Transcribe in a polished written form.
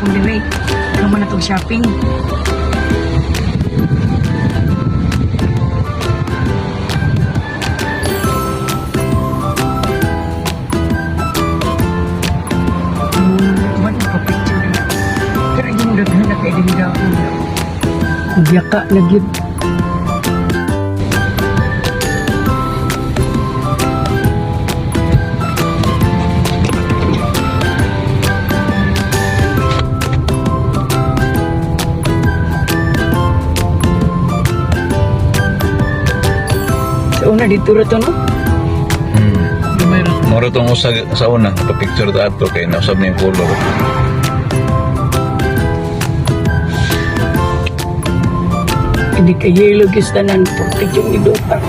Gihapon dire. Kaman na tong shopping. Man pa picture. Pero yung daghan na kay dinhi gahapon. Magyaka na gyud. Sa una dito ra to, no? Gamay ra. Moro tong usag sa una, pa-picture ta ato kay nausab na yung color. Hindi ka yellow gis tanan porte yung idota.